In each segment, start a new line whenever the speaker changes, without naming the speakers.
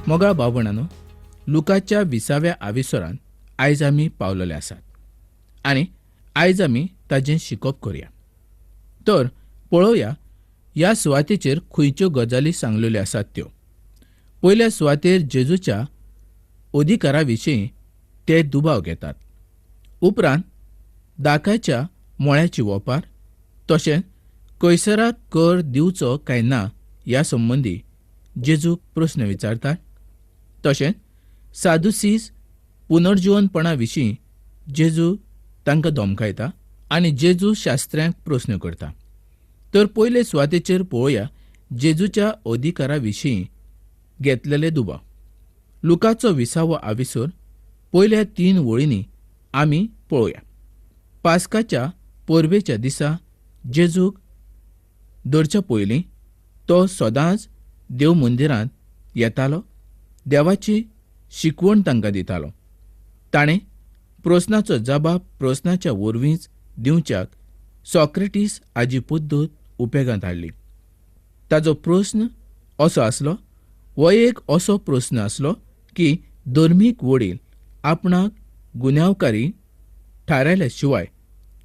मोगाळ भाव-भयणांनो, लुकाच्या विसाव्या आविसरान आयज आमी पावलेले आसात आनी आयज आमी ताजें शिकप करुया. तर पळोवया ह्या सुवातेचेर खंयच्यो गजाली सांगलेल्यो आसात त्यो. पयल्या सुवातेर जेजूच्या अधिकारा विशीं ते दुबाव घेतात. उपरांत दाकाच्या मोळ्याची वोपार, तशेंच कैसराक कर दिवचो काय ना ह्या संबंदी जेजूक प्रस्न विचारतात. तशेंच सादुसीस पुनर्जिवनपणा विशीं जेजू तांकां धमकायता आनी जेजू शास्त्र्यांक प्रस्न करता. तर पयले सुवातेचेर पळोवया जेजूच्या अधिकारा विशीं घेतलेले दुबाव. लुकाचो विसावो आविसर पयल्या 3 वळींनी आमी पळोवया. पास्काच्या परबेच्या दिसा जेजूक धरच्या पयलीं तो सदांच देव मंदिरांत येतालो, देवाची शिकवण तांकां दितालो. ताणें प्रस्नाचो जबाब प्रस्नाच्या वरवींच दिवच्याक सॉक्रेटीस हाजी पद्दत उपेगांत हाडली. ताजो प्रस्न असो आसलो, हो एक असो प्रस्न आसलो की धर्मीक वडील आपणाक गुन्यांवकारी थारायल्या शिवाय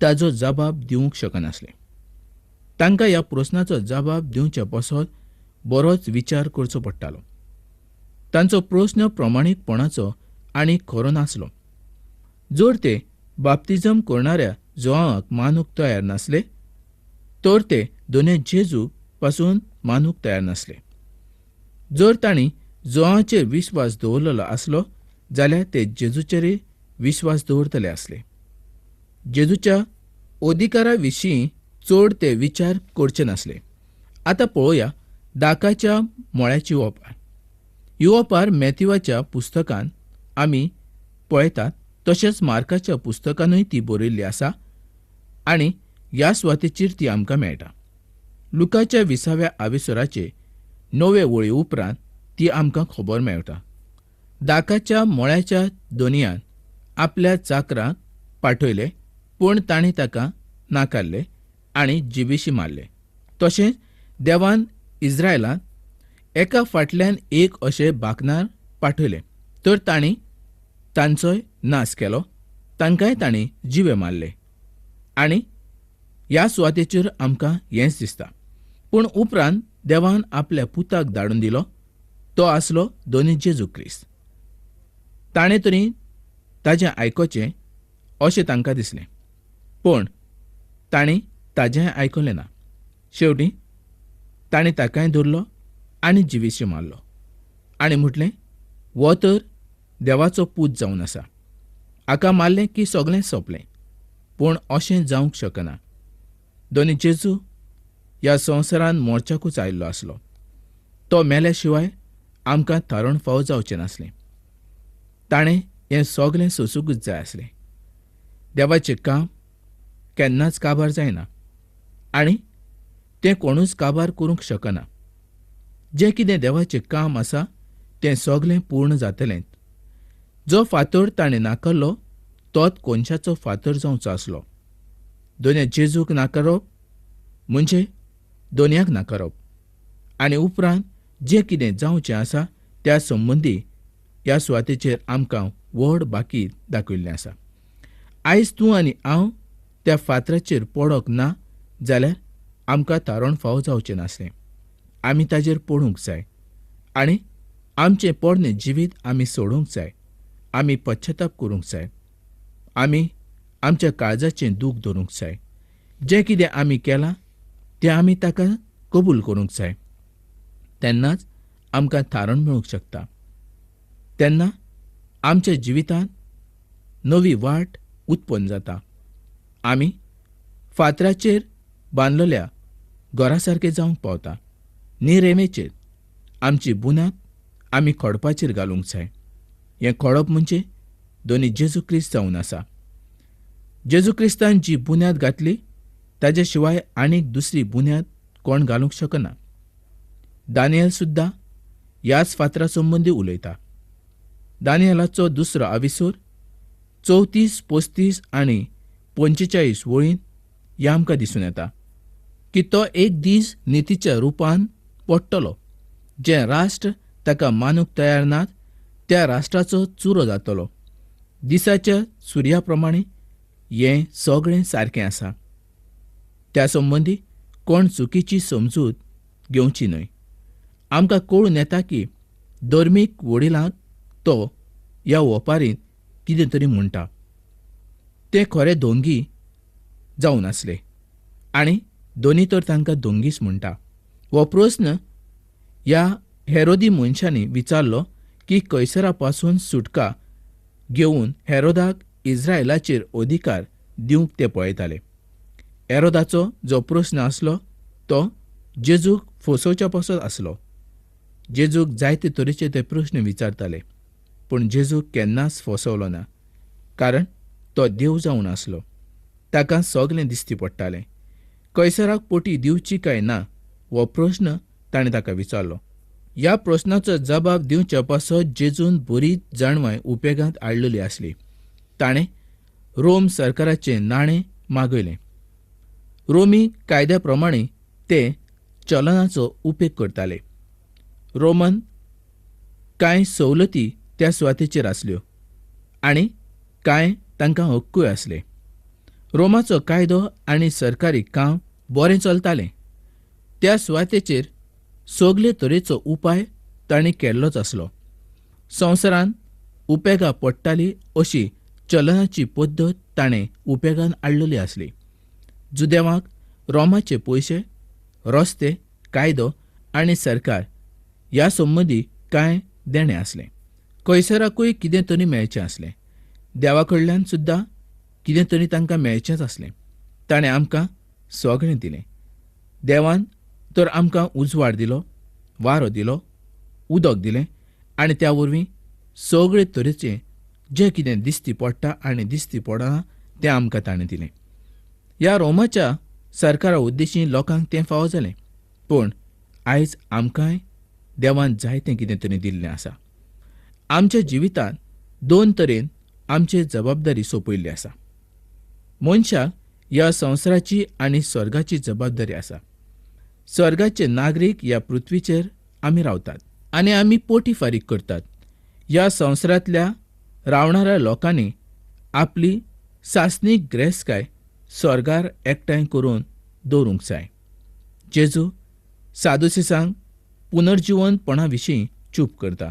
ताजो जबाब दिवंक शकनासले. तांकां ह्या प्रस्नाचो जबाब दिवचे पासत बरोच विचार करचो पडटालो. तांचो प्रस्न प्रमाणीकपणाचो आनी खरो नासलो. जर ते बाप्तिजम करणाऱ्या जोआवाक मानूंक तयार नासले तर ते दोने जेजू पासून मानूंक तयार नासले. जर तांणी जोआचेर विस्वास दवरलेलो आसलो जाल्यार ते जेजूचेरय विस्वास दवरतले आसले. जेजूच्या अधिकारा विशीं चड ते विचार करचे नासले. आतां पळोवया दाकाच्या मोळ्याची ओपार. ही ओपार मॅथ्यूवाच्या पुस्तकान आमी पळयतात, तशेंच मार्काच्या पुस्तकानूय ती बरयल्ली आसा आनी ह्या सुवातेचेर ती आमकां मेळटा. लुकाच्या विसाव्या आविसराचे 9 वळी उपरांत ती आमकां खबर मेळटा. दाकाच्या मोळ्याच्या दोनयान आपल्या चाकराक पाठयले, पूण तांणी ताका नाकारले आनी जिवेशी मारले. तशेंच देवान इस्रायलांत एका फाटल्यान एक अशे बाकनार पाठयले, तर तांणी तांचोय नाश केलो, तांकांय तांणी जिवे मारले. आनी ह्या सुवातेचेर आमकां हेंच दिसता. पूण उपरांत देवान आपल्या पुताक धाडून दिलो, तो आसलो दोनी जेजू क्रिस्त. ताणें तरी ताजें आयकोचें अशें तांकां दिसलें, पूण तांणी ताजें आयकलें ना. शेवटी ताणें ताकाय धरलो आनी जिवेशी मारलो आनी म्हटलें, हो तर देवाचो पूत जावन आसा, हाका मारलें की सगळें सोंपलें. पूण अशें जावंक शकना. दोनी जेजू ह्या संवसारान मोर्चाकूच आयिल्लो आसलो. तो मेल्या शिवाय आमकां थारण फावो जावचें नासलें. ताणें हें सगळें सोंसूंकूच जाय आसलें. देवाचें काम केन्नाच काबार जायना आनी तें कोणूच काबार करूंक शकना. जें कितें देवाचें काम आसा तें सगळें पूर्ण जातलें. जो फातर ताणें नाकारलो तोच कोनशाचो फातर जावचो आसलो. दोनया जेजूक नाकारप म्हणजे दोनयाक नाकारप आनी उपरांत जें कितें जावचें आसा त्या संबंदी ह्या सुवातेचेर आमकां व्हड बाकी दाखयल्लें आसा. आयज तूं आनी हांव त्या फातराचेर पडोंक ना जाल्यार आमकां तारण फावो जावचें नासलें. आमी ताजेर पडूंक जाय आनी आमचें पोरणें जिवीत आमी सोडूंक जाय. आमी पश्चाताप करूंक जाय. आमी आमच्या काळजाचें दूख धरूंक जाय. जें कितें आमी केलां तें आमी ताका कबूल करूंक जाय. तेन्नाच आमकां थारण मेळूंक शकता. तेन्ना आमच्या जिवितांत नवी वाट उत्पन्न जाता. आमी फातराचेर बांदलेल्या घरा सारके जावंक पावता. निरेमेचेर आमची बुन्याद आमी खडपाचेर घालूंक जाय. हें खडप म्हणजे दोनी जेजू क्रिस्त जावन आसा. जेजू क्रिस्तान जी बुन्याद घातली ताजे शिवाय आनीक दुसरी बुन्याद कोण घालूंक शकना. दानियल सुद्दां ह्याच फातरा संबंदी उलयता. दानियलाचो दुसरो आविसोर 34, 35 आनी 45 वळीन ह्या आमकां दिसून येता की तो एक दीस नितीच्या रुपान पडटलो. जें राष्ट्र ताका मानूंक तयार नात त्या राष्ट्राचो चुरो जातलो. दिसाच्या सुर्या प्रमाणे हें सगळें सारकें आसा. त्या संबंदी कोण चुकीची समजूत घेवची न्हय. आमकां कळून येता की धर्मीक वडिलांक तो ह्या ओपारींत कितें तरी म्हणटा. ते खरे धोंगी जावन आसले आनी दोनी तर तांकां धोंगीच म्हणटा. हो प्रस्न ह्या हेरोदी मनशांनी विचारलो की कैसरा पासून सुटका घेवन हेरोदाक इस्रायलाचेर अधिकार दिवंक ते पळयताले. हेरोदाचो जो प्रस्न आसलो तो जेजूक फसोवच्या पासत आसलो. जेजूक जायते तरेचे ते प्रस्न विचारताले, पूण जेजू केन्नाच फसवलो ना, कारण तो देव जावन आसलो. ताका सगळें दिसती पडटालें. कैसराक पोटी दिवची काय ना हो प्रस्न ताणें ताका विचारलो. ह्या प्रस्नाचो जबाब दिवच्या पासत जेजून बरीच जाणवाय उपेगांत हाडलेली आसली. ताणें रोम सरकाराचें नाणें मागयलें. रोमी कायद्या प्रमाणे ते चलनाचो उपेग करताले. रोमन कांय सवलती त्या सुवातेचेर आसल्यो आनी कांय तांकां हक्कूय आसले. रोमाचो कायदो आनी सरकारी काम बरें चलतालें. त्या सुवातेचेर सगळे तरेचो उपाय तांणी केल्लोच आसलो. संवसारान उपेगा पडटाली अशी चलनाची पद्दत ताणें उपेगान हाडलेली आसली. जुदेवांक रोमाचे पयशे, रस्ते, कायदो आनी सरकार ह्या संबंदी कांय देणें आसलें. कैसराकूय कितें तरी मेळचें आसलें. देवा कडल्यान सुद्दां कितें तरी तांकां मेळचेंच आसलें. ताणें आमकां सगळें दिलें. देवान तर आमकां उजवाड दिलो, वारो दिलो, उदक दिलें आनी त्या वरवीं सगळे तरेचें जें कितें दिसती पडटा आनी दिसती पडना तें आमकां ताणें दिलें. ह्या रोमाच्या सरकारा उद्देशी लोकांक तें फावो जालें, पूण आयज आमकांय देवान जायतें कितें तरी दिल्लें आसा. आमच्या जिवितांत दोन तरेन आमची जबाबदारी सोंपयल्ली आसा. मनशाक ह्या संवसाराची आनी स्वर्गाची जबाबदारी आसा. स्वर्गाचे नागरीक ह्या पृथ्वीचेर आमी रावतात आनी आमी पोटी फारीक करतात. ह्या संवसारांतल्या रावणाऱ्या लोकांनी आपली सासणीक ग्रेसकाय स्वर्गार एकठांय करून दवरूंक जाय. जेजू सादुसिसांक पुनर्जिवनपणा विशीं चूप करता.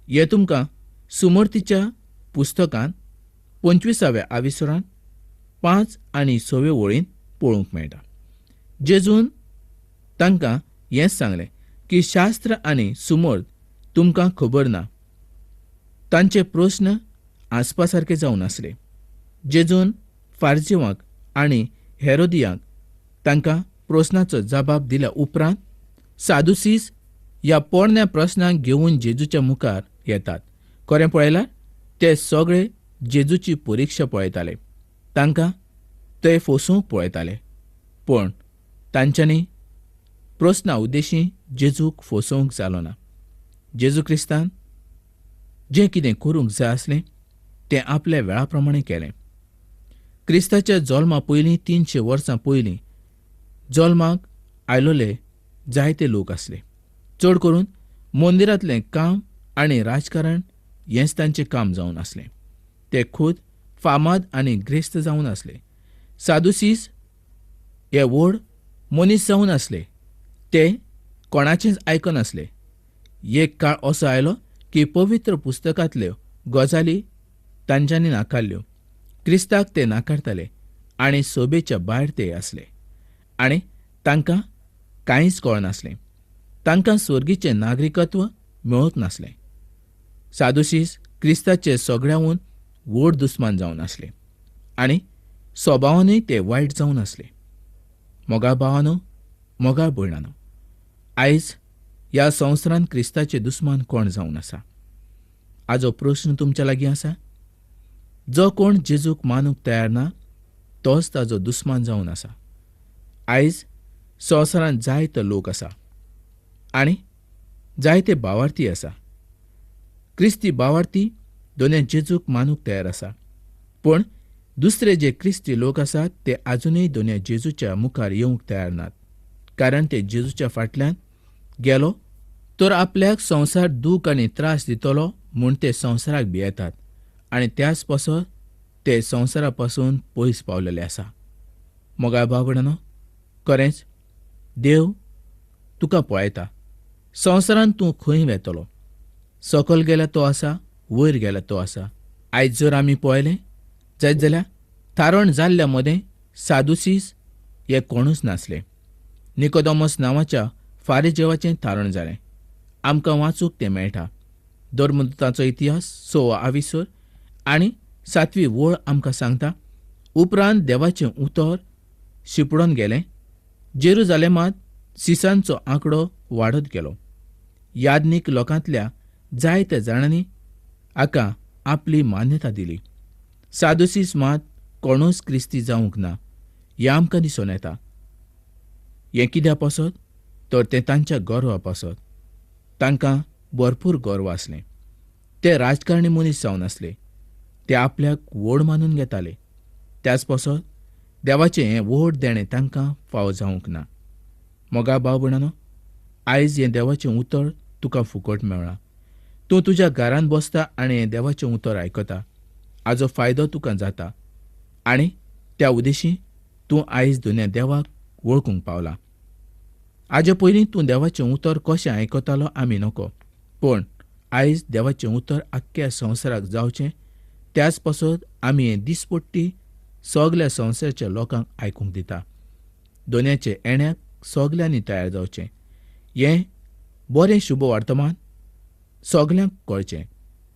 हें तुमकां सुमर्तीच्या पुस्तकांत 25व्या आविसरांत 5 आनी 6 वळींत पळोवंक मेळटा. जेजून तांकां हेंच सांगलें की शास्त्र आनी सुमर्त तुमकां खबर ना. तांचे प्रस्न आसपा सारके जावन आसले. जेजून फारजेवांक आनी हेरोदियांक तांकां प्रस्नाचो जबाब दिल्या उपरांत सादुसीस ह्या पोरण्या प्रस्नांक घेवन जेजूच्या मुखार येतात. खरें पळयल्यार ते सगळे जेजूची परिक्षा पळयताले. तांकां ते फसोवंक पळयताले, पूण तांच्यांनी प्रस्ना उद्देशी जेजूक फसोवंक जालो ना. जेजू क्रिस्तान जें कितें करूंक जाय आसलें तें आपल्या वेळा प्रमाणें केलें. क्रिस्ताच्या जल्मा पयलीं 300 वर्सां पयलीं जल्माक आयलोले जायते लोक आसले. चड करून मंदिरांतलें काम आनी राजकारण हेंच तांचें काम जावन आसलें. ते खुद फामाद आनी ग्रेस्त जावन आसले. सादुसीस हे व्हड मनीस जावन आसले. ते कोणाचेंच आयकनासले. एक काळ असो आयलो की पवित्र पुस्तकांतल्यो गजाली तांच्यांनी नाकारल्यो. क्रिस्ताक ते नाकारताले आनी सोबेच्या भायर ते आसले आनी तांकां कांयच कळनासलें. तांकां स्वर्गीचें नागरिकत्व मेळत नासलें. सादुसीस क्रिस्ताचे सगळ्याहून व्हड दुस्मान जावन आसले आनी स्वभावानूय ते वायट जावन आसले. मोगाळ भावानो, मोगाळ भयणानो, आयज ह्या संवसारांत क्रिस्ताचे दुस्मान कोण जावन आसा? आजो प्रस्न तुमच्या लागीं आसा. जो कोण जेजूक मानूंक तयार ना तोच ताजो दुस्मान जावन आसा. आयज संवसारांत जायते लोक आसा आनी जायते भावार्थी आसा. क्रिस्ती भावार्थी दोनूय जेजूक मानूंक तयार आसा, पूण दुसरे जे क्रिस्ती लोक आसात ते आजुनूय दोनूय जेजूच्या मुखार येवंक तयार नात, कारण ते जेजूच्या फाटल्यान गेलो तर आपल्याक संवसार दूख आनी त्रास दितलो म्हूण ते संवसाराक भियेतात आनी त्याच पासत ते संवसारा पासून पयस पावलेले आसा. मोगाळ भाव भयणांनो, खरेंच देव तुका पळयता. संवसारांत तूं खंय वेतलो? सकल गेल्या तो आसा, वयर गेल्या तो आसा. आयज जर आमी पळयलें जायत जाल्यार थारण जाल्ल्या मदें सादुसीस हे कोणूच नासले. निकोदमस नांवाच्या फारिजेवाचें थारण जालें. आमकां वाचूंक तें मेळटा. धर्मदूताचो इतिहास 6 आविसर आनी 7वी वळ आमकां सांगता, उपरांत देवाचें उतर शिंपडून गेलें. जेरुजालेमांत सिसांचो आंकडो वाडत गेलो. याज्ञीक लोकांतल्या जायत्या जाणांनी हाका आपली मान्यता दिली. सादुसीस मात कोणूच क्रिस्ती जावंक ना हें आमकां दिसून येता. हें कित्या पासत? तर तें तांच्या गर्वा पासत. तांकां भरपूर गर्व आसलें. ते राजकारणी मनीस जावन आसले. ते आपल्याक व्हड मानून घेताले. त्याच पासत देवाचें हें व्हड देणें तांकां फावो जावंक ना. मोगा भाव भयणांनो, आयज हें देवाचें उतर तुका फुकट मेळ्ळां. तूं तुज्या घरांत बसता आनी हें देवाचें उतर आयकता. हाजो फायदो तुका जाता आनी त्या उद्देशी तूं आयज दुन्या देवाक वळखूंक पावला. हाजे पयलीं तूं देवाचें उतर कशें आयकतालो आमी नको, पूण आयज देवाचें उतर आख्ख्या संवसाराक जावचें त्याच पासत आमी हें दिसपट्टी सगल्या संवसाराच्या लोकांक आयकूंक दिता. दोनयाचे येण्याक सगल्यांनी तयार जावचें. हें बरें शुभ वर्तमान सगल्यांक कळचें,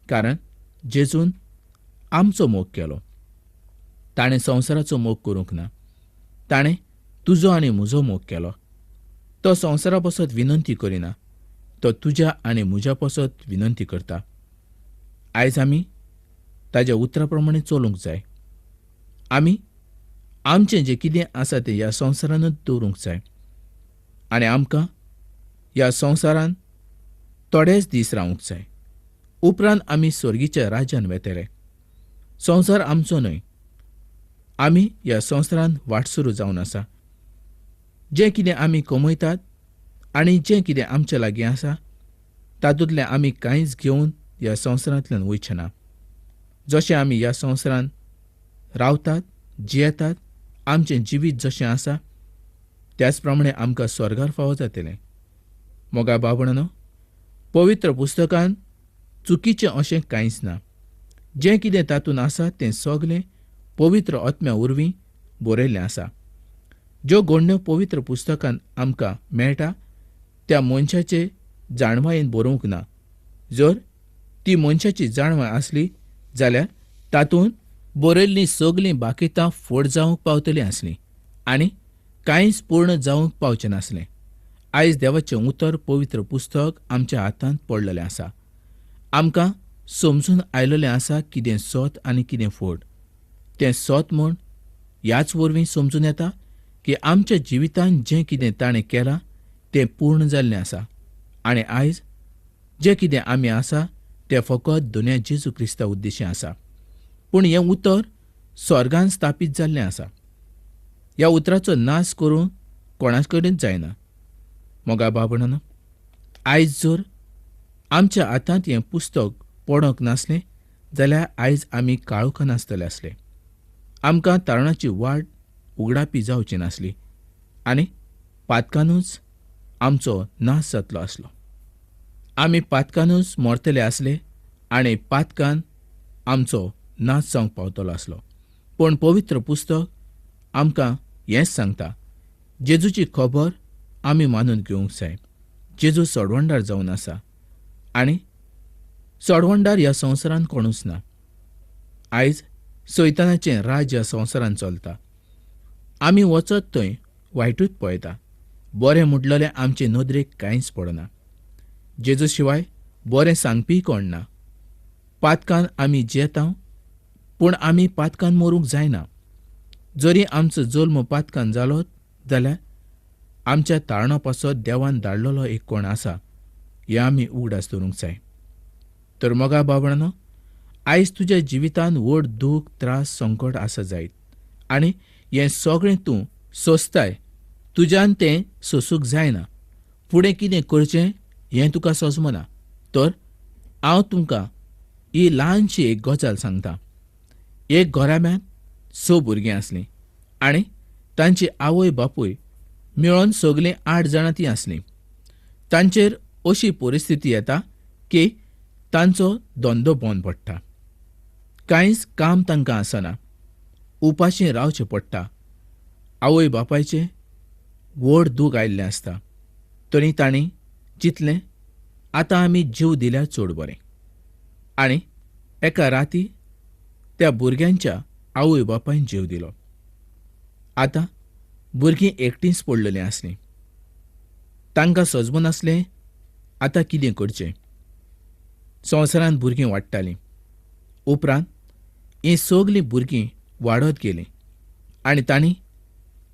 कारण जेजून आमचो मोग केलो. ताणें संवसाराचो मोग करूंक ना. ताणें तुजो आनी म्हजो मोग केलो. तो संवसारा पासत विनंती करिना, तो तुज्या आनी म्हज्या पासत विनंती करता. आयज आमी ताज्या उतरा प्रमाणे चलूंक जाय. आमी आमचें जें कितें आसा तें ह्या संवसारानूच दवरूंक जाय आनी आमकां ह्या संवसारान थोडेच दीस रावंक जाय. उपरांत आमी स्वर्गीच्या राज्यान वेतले. संवसार आमचो न्हय. आमी ह्या संवसारान वाटसुरू जावन आसा. जें कितें आमी कमयतात आनी जें कितें आमच्या लागीं आसा तातूंतलें आमी कांयच घेवन ह्या संवसारांतल्यान वयचें ना. जशें आमी ह्या संवसारान रावतात, जियेतात, आमचें जिवीत जशें आसा त्याच प्रमाणे आमकां स्वर्गार फावो जातलें. मोगा बाबणानो, पवित्र पुस्तकान चुकीचें अशें कांयच ना. जें कितें तातूंत आसा तें सगलें पवित्र आत्म्या वरवीं बरयल्लें आसा. ज्यो घडण्यो पवित्र पुस्तकान आमकां मेळटा त्या मनशाचे जाणवायेन बरोवंक ना. जर ती मनशाची जाणवाय आसली जाल्यार तातूंत बरयल्लीं सगलीं बाकितां फट जावंक पावतलीं आसलीं आनी कांयच पूर्ण जावंक पावचें नासलें. आयज देवाचें उतर पवित्र पुस्तक आमच्या हातांत पडलेलें आसा. आमकां समजून आयलेलें आसा कितें सत आनी कितें फट. तें सत म्हूण ह्याच वरवीं समजून येता की आमच्या जिवितांत जें कितें ताणें केलां तें पूर्ण जाल्लें आसा आनी आयज जें कितें आमी आसा तें फकत दुन्या जेजू क्रिस्ता उद्देशी आसा. पूण हें उतर स्वर्गान स्थापीत जाल्लें आसा. ह्या उतराचो नाश करूंक कोणा कडेन जायना. मोगा बाबणानो, आयज जर आमच्या हातांत हें पुस्तक पडोंक नासलें जाल्यार आयज आमी काळोखान आसतले आसले. आमकां तारणाची वाट उगडापी जावची नासली आनी पातकानूच आमचो नाश जातलो आसलो. आमी पातकानूच मरतले आसले आनी पातकान आमचो नाश जावंक पावतलो आसलो. पूण पवित्र पुस्तक आमकां हेंच सांगता, जेजूची खबर आमी मानून घेवंक जाय. जेजू सोडवणदार जावन आसा आनी सोडवणदार ह्या संवसारांत कोणूच ना. आयज सैतानाचें राज्य ह्या संवसारांत चलता. आमी वचत थंय वायटूच पळयता. बरें म्हटलेलें आमचे नदरेक कांयच पडना. जेजू शिवाय बरें सांगपी कोण ना. पातकान आमी जियेता, पूण आमी पातकान मरूंक जायना. जरी आमचो जल्म पातकान जालो जाल्यार आमच्या तारणा पासत देवान धाडलेलो एक कोण आसा हें आमी उगडास दवरूंक जाय. तर मोगा बाबणानो, आयज तुज्या जिवितांत व्हड दूख, त्रास, संकट आसा जायत आनी हें सगळें तूं सोंसताय. तुज्यान तें सोंसूंक जायना. फुडें कितें करचें हें तुका सजमना. तर हांव तुमकां ही ल्हानशी एक गजाल सांगता. एक घराब्यांत 6 भुरगीं आसलीं आनी तांची आवय बापूय मेळोन सगलीं 8 जाणां तीं आसलीं. तांचेर अशी परिस्थिती येता की तांचो धंदो बंद पडटा, कांयच काम तांकां आसना, उपाशी रावचें पडटा. आवय बापायचें व्हड दूख आयिल्लें आसता. तरी तांणी चिंतलें, आतां आमी जीव दिल्यार चड बरें. आनी एका राती त्या भुरग्यांच्या आवय बापायन जीव दिलो. आतां भुरगीं एकटींच पडलेलीं आसलीं. तांकां सजमनासलें आतां कितें करचें. संवसारांत भुरगीं वाडटालीं. उपरांत हीं सगलीं भुरगीं वाडत गेलीं आनी तांणी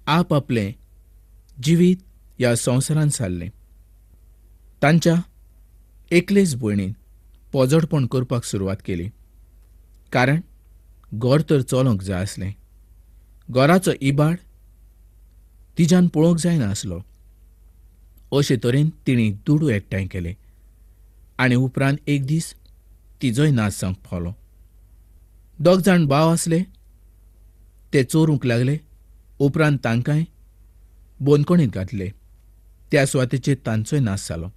आपआपलें जिवीत ह्या संवसारांत सारलें. तांच्या एकलेच भयणीन पोजडपण करपाक सुरवात केली, कारण घर तर चलोवंक जाय आसलें. घराचो इबाड तिज्यान पळोवंक जायना आसलो. अशे तरेन तिणी दुडू एकठांय केले आनी उपरांत एक दीस तिजोय नाच जावंक पावलो. 2 जाण भाव आसले, ते चोरूंक लागले. उपरांत तांकांय बंदखणींत घातले. त्या सुवातेचेर तांचोय नाश जालो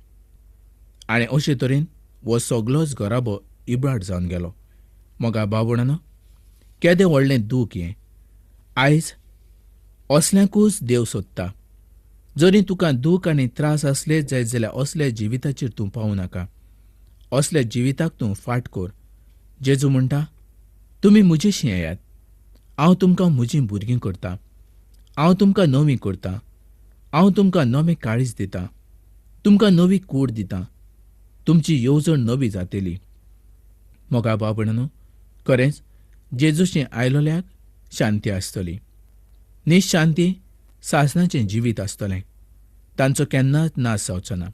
आनी अशे तरेन हो सगलोच घराबो इबाड जावन गेलो. मोगा बाबणानो, केदें व्हडलें दूख हें. आयज असल्यांकूच देव सोदता. जरी तुका दूख आनी त्रास आसले जायत जाल्यार असल्या जिविताचेर तूं पावूं नाका. असल्या जिविताक तूं फाट कर. जेजू म्हणटा, तुमी म्हजेशी येयात, हांव तुमकां म्हजीं भुरगीं करतां, हांव तुमकां नवी करतां, हांव तुमकां नवें काळीज दितां, तुमकां नवी कूड दितां, तुमची येवजण नवी जातली. मोगा बाबणानो, खरेंच जेजूशी आयलोल्याक शांती आसतली. निशांती सासणाचें जिवीत आसतलें. तांचो केन्नाच नाश जावचो ना.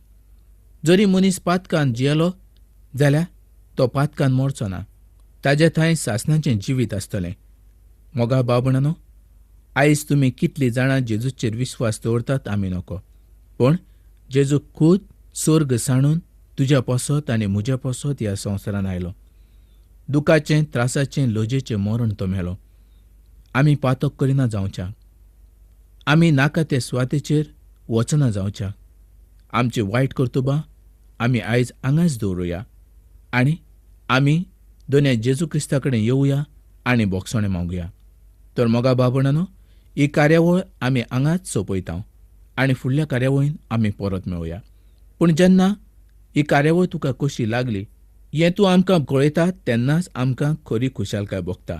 जरी मनीस पातकान जियेलो जाल्यार तो पातकान मरचो ना. ताजे थंय सासणाचें जिवीत आसतलें. मोगा बाबणानो, आयज तुमी कितलीं जाणां जेजूचेर विस्वास दवरतात आमी नको, पूण जेजू खूद स्वर्ग सांडून तुज्या पासत आनी म्हज्या पासत ह्या संवसारान आयलो. दुखाचें, त्रासाचें, लजेचें मरण तो मेलो. आमी पातक करिना जावच्या, आमी नाका ते सुवातेचेर वचना जावच्या. आमची वायट कर्तुबां आमी आयज हांगाच दवरुया आनी आमी दोनया जेजू क्रिस्ता कडेन येवया आनी बोगसणें मागुया. तर मोगा बाबणानो, ही कार्यावळ आमी हांगाच सोंपयता आनी फुडल्या कार्यावळीन आमी परत मेळुया. पूण जेन्ना ही कार्यावळ तुका कशी लागली हें तूं आमकां कळयता तेन्नाच आमकां खरी खुशालकाय भोगता.